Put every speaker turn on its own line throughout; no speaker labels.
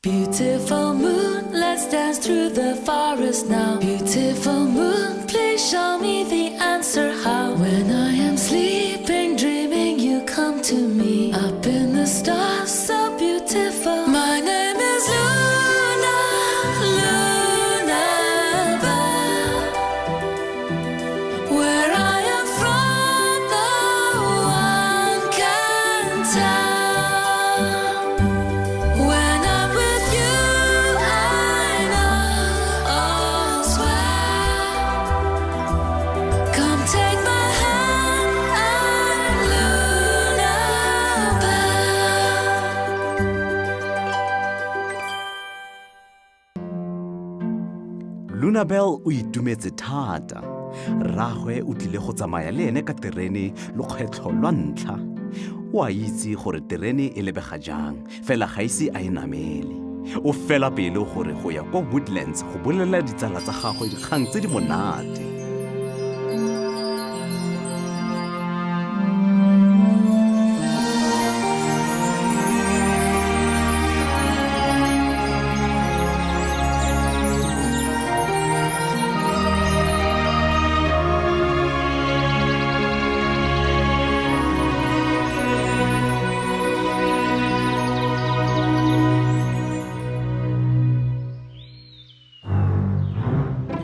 Beautiful moon, let's dance through the forest now. Beautiful moon, please show me the answer how. When I am sleeping, dreaming, you come to me. Up in the stars, so beautiful. My name is Luna, Luna Bell. Where I am from, no one can tell. When I'm with you, I know all's well. Come take my hand, I'm Luna Bell.
Lunabel o itumetse thata. Rraagwe o tlile go tsamaya le ene ka terene lokgetlho lwa ntlha. O a itse gore terene e lebega jang, fela ga ise a e namele. O fela pelo gore go ya kwa Woodlands go bolelela ditsala tsa gagwe dikgang tse di monate.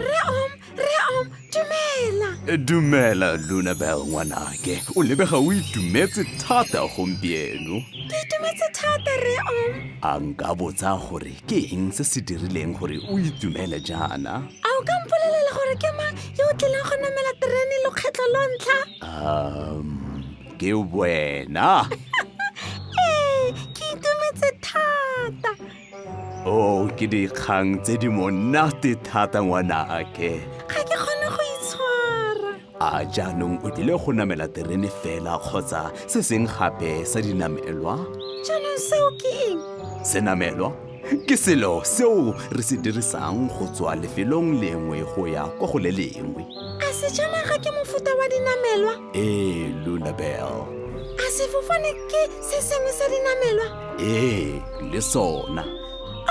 Re-om, re-om, dumela.
Dumela Lunabel ngwanake, o lebega o itumetse thata gompieno.
Ke itumetse thata re-om.
A nka botsa gore ke eng se se dirileng gore o itumele jaana?
A o ka mpolelela gore ke mang yo o tlileng go namela terene lokgetlho lo ntlha?
Ke wena.
Ee, ke itumetse thata.
Oh, ke dikgang tse di monate thata ngwanake.
Ga ke kgone go itshwara.
A jaanong o tlile go namela terene fela kgotsa se seng gape sa dinamelwa?
Jaanong seo ke eng?
Senamelwa ke selo seo re se dirisang go tswa lefelong lengwe go ya kwa go le lengwe.
A sejanaga ke mofuta wa dinamelwa?
Ee, Lunabel.
A sefofane ke se sengwe sa dinamelwa?
Ee, le sona.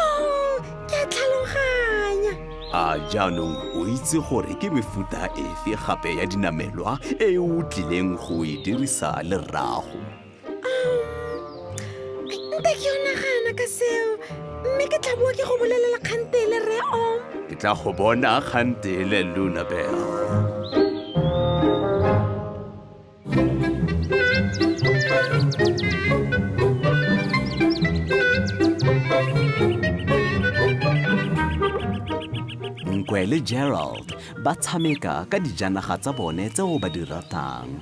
Oh, ke a tlhaloganya.
A jaanong o itse gore ke mefuta efe gape ya dinamelwa e o tlileng go e dirisa le rrago?
Nte ke yo nagana ka seo, mme ke tla boa ke go bolelela kgantele, Rre Om.
Ke tla go bona kgantele, Lunabel. Nkwe le Gerald ba tshameka ka dijanaga tsa bone tseo ba di ratang.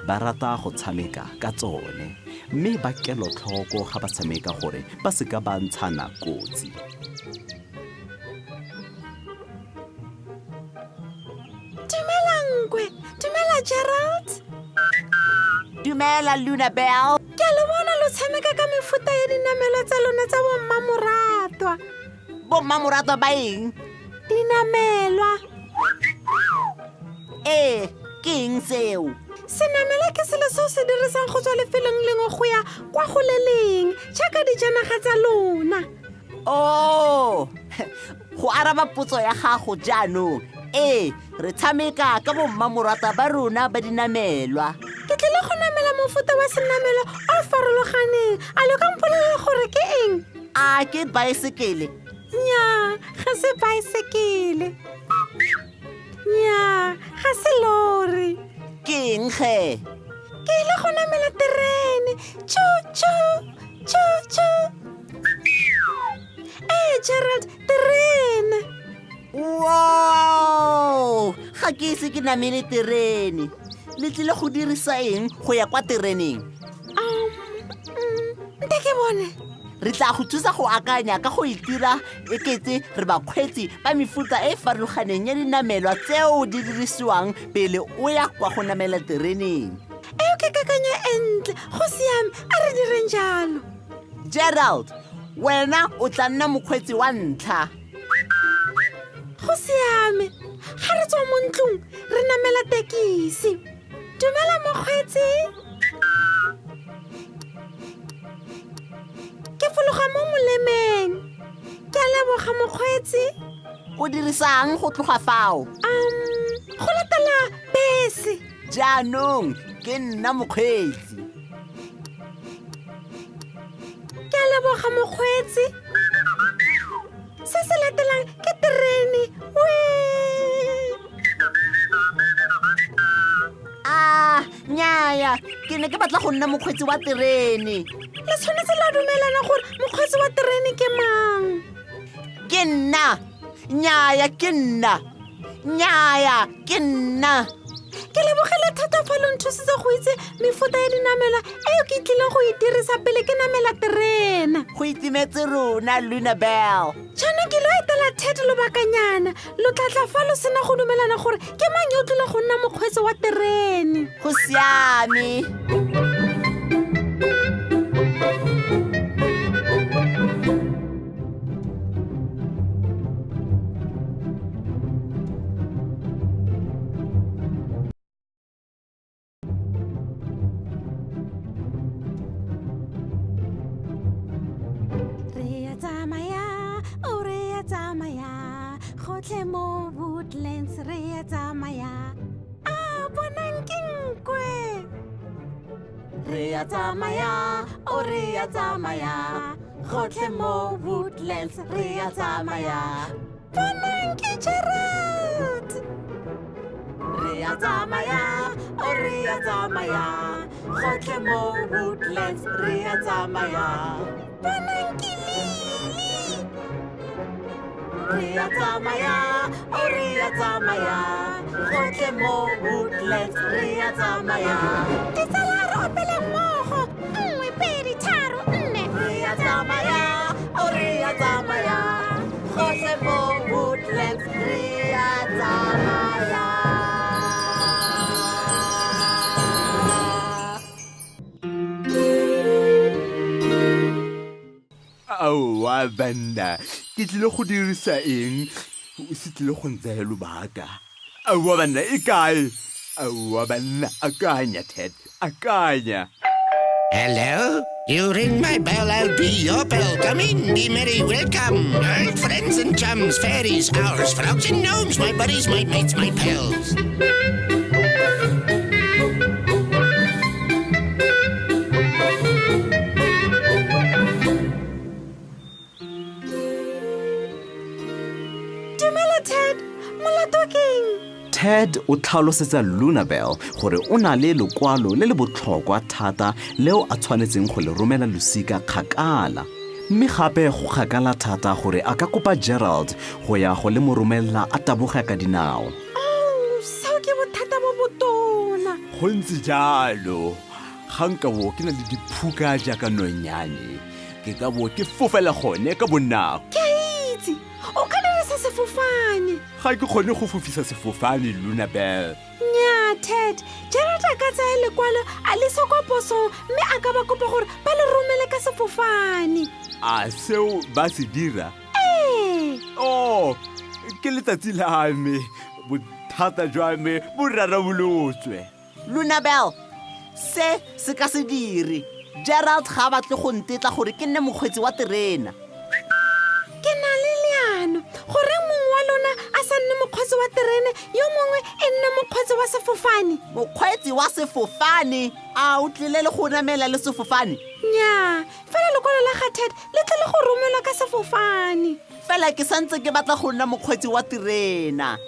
Ba rata go tshameka ka tsone mme ba kelotlhoko ga ba tshameka gore ba se ka ba ntshana kotsi.
Dumela Nkwe, dumela Gerald.
Dumela Luna Bell.
Ke a lo bona lo tshameka ka mefuta ya dinamelwa tsa lona tsa bommamoratwa.
Bommamoratwa ba eng?
Dinamelwa.
Ee, ke eng seo?
Senamelwa ke selo se o se dirisang go tswa lefelong lengwe go ya kwa go le leng, jaaka dijanaga tsa lona.
Oh, go araba potso ya gago jaanong, ee, re tshameka ka bommamorata ba rona ba dinamelwa.
Ke tlile go namela mofuta wa senamelwa o farologaneng. A lo ka mpolelela gore ke eng?
A ke baesekele?
Nnyaa, ga se baesekele. Nnyaa, ga se lori.
Ke eng ge?
Ke ile go namela terene. Tšhu, tšhu, tšhu, tšhu. Ee, Gerald, terene.
Wow! Ga ke ise ke namele terene. Le tlile go dirisa eng go ya kwa tereneng?
Nte ke bone.
Re tla go thusa go akanya ka go itira ekete re bakgweetsi ba mefuta e e farologaneng ya dinamelwa tseo di dirisiwang pele o ya kwa go namela tereneng.
Eo ke kakanyo e ntle. Go siame, a re direng jalo.
Gerald, wena o tla nna mokgweetsi wa ntlha.
Go siame. Ga re tswa mo ntlong, re namela tekisi. Dumela mokgweetsi. Ke fologa mo molemeng. leboga mokgweetsi.
O dirisang go tloga fao?
Um, go latela bese.
Jaanong ke nna mokgweetsi.
Ke a leboga mokgweetsi. Se se latelang ke terene. Wee!
A nnyaya, ke ne ke batla go nna mokgweetsi wa terene.
Le tshwanetse la dumelana gore mokgweetsi wa terene ke mang.
Ke nna. Nnyaya, ke nna. Nnyaya, ke nna.
Ke lebogile thata fa lo nthusitse go itse mefuta ya dinamelwa eo ke tlileng go e dirisa pele ke namela terena.
Go itumetse rona, Luna Bell.
Jaanong ke lo etela Ted lobakanyana. Lo tla tla fa lo sena go dumelana gore ke mang yo o tlileng go nna mokgweetsi wa terene.
Go siame.
Re a tsamaya, o re a tsamaya, gotlhe mo Woodlands re a tsamaya. A bonang ke nkwe. Re a tsamaya, o re a tsamaya, gotlhe mo Woodlands re a tsamaya. Bonang ke Gerald. Re a tsamaya, o re a tsamaya, gotlhe mo Woodlands re a tsamaya. Bonang ke Lily. Re a tsamaya, o re a tsamaya, gotlhe mo Woodlands re a tsamaya. Ditsala re opele mmogo, 1, 2, 3, 4.
Re a tsamaya, o re a tsamaya, gotlhe mo Woodlands re a tsamaya.
Aowa banna, ke tlile go dirisa eng? Se tlile go ntsaya lobaka. Aowa banna, e kae? Aowa banna, akanya Ted, akanya.
Hello? You ring my bell, I'll be your bell. Come in, be merry, welcome. Old friends and chums, fairies, owls, frogs and gnomes, my buddies, my mates, my pals.
Dumela Ted, molato ke eng?
Ted o tlhalosetsa Lunabel gore o na le lokwalo le le botlhokwa thata leo a tshwanetseng go le romela losika kgakala. Mme gape go kgakala thata gore a ka kopa Gerald go ya go le mo romelela a taboga ka dinao.
Oh, seo ke bothata bo botona.
Go ntse jalo. Ga nka bo ke na le diphuka jaaka nonyane, ke ka bo ke fofela gone ka bonako.
Ke a itse, o ka dirisa sefofane.
Ga ke kgone go fofisa sefofane, Lunabel.
Nnyaa, Ted, Gerald a ka tsaya lekwalo a le isa kwa posong mme a ka ba kopa gore ba le romele ka sefofane.
A seo ba se dira?
Ee.
Oh, ke letsatsi la me. Bothata jwa me bo rarabolotswe.
Lunabel, se se ka se dire. Gerald ga a batle go ntetla gore ke nne mokgweetsi wa terena.
Ke na le leano. Goreng mongwe wa lona a sa nne mokgweetsi wa terene, yo mongwe e nne mokgweetsi wa sefofane?
Mokgweetsi wa sefofane? A o tlile le go namela le sefofane?
Nnyaa, fela lekwalo la ga Ted le tlile go romelwa ka sefofane.
Fela ke santse ke batla go nna mokgweetsi wa terena.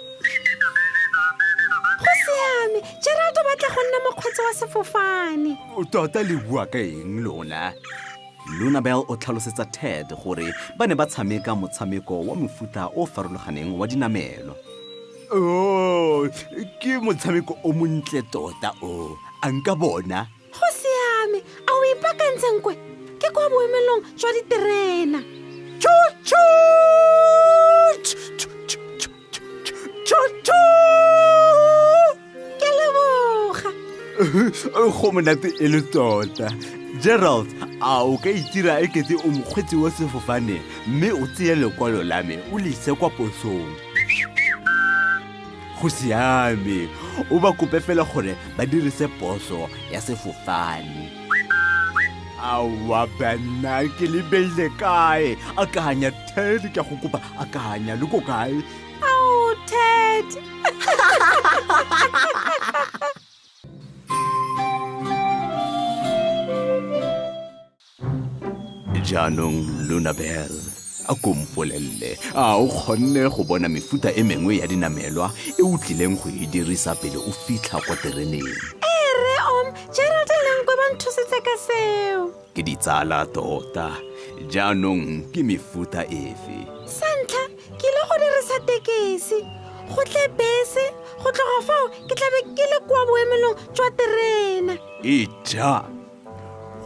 Go siame, Gerald o batla go nna mokgweetsi wa sefofane.
Tota le bua ka eng lona?
Lunabel o tlhalosetsa Ted gore ba ne ba tshameka motshameko wa mofuta o farologaneng wa dinamelo.
Oh, ke motshameko o montle tota o. A nka bona?
Go siame, a o ipaakantse nkwe? Ke kwa boemelong jwa diterena.
Choo-choo!
Ke leboga.
Go monate e le tota. Gerald, a o ka itira e kete o mokgweetsi wa sefofane mme o tseye lekwalo la me o le ise kwa posong? Go siame, o ba kope fela gore ba dirise poso ya sefofane. Aowa banna, ke le beile kae? Akanya, Ted, ke a go kopa, akanya, le ko kae?
Ao, Ted!
Jaanong Lunabel, a ko mpolelele, a o kgonne go bona mefuta e mengwe ya dinamelwa e o tlileng go e dirisa pele o fitlha kwa tereneng?
Ee, Rre Om, Gerald le Nkwe ba nthusitse ka seo.
Ke ditsala tota. Jaanong ke mefuta efe?
Sa ntlha, ke ile go dirisa tekesi, go tle bese, go tloga fao ke tlabe ke le kwa boemelong jwa terena.
Ija!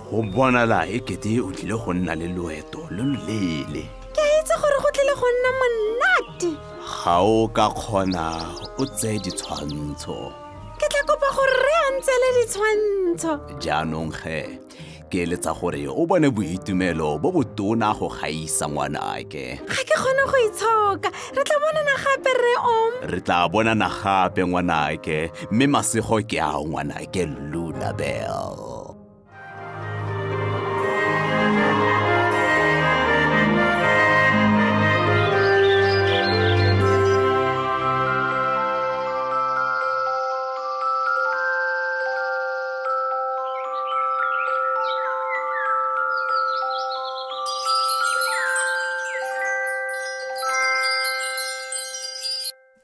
Go bonala e kete o tlile go nna le loeto lo loleele.
Ke a itse gore go tlile go nna monate.
Ga o ka kgona o tseye ditshwantsho.
Ke tla kopa gore re a ntsele ditshwantsho.
Jaanong ge, ke eletsa gore o bone boitumelo bo botona go gaisa ngwanake.
Ga ke kgone go itshoka. Re tla bonana gape, Rre Om.
Re tla bonana gape, ngwanake, mme masego ke ao ngwanake Lunabel.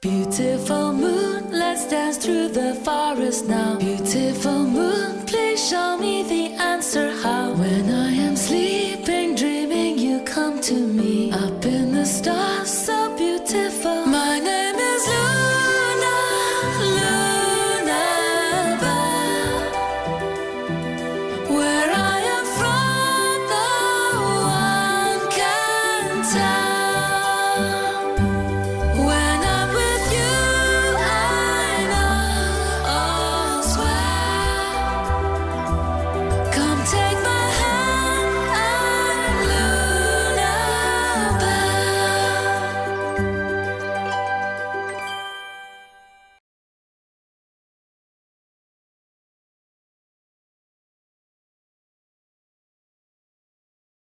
Beautiful moon, let's dance through the forest now. Beautiful moon, please show me the answer how. When I am sleeping, dreaming, you come to me. Up in the stars,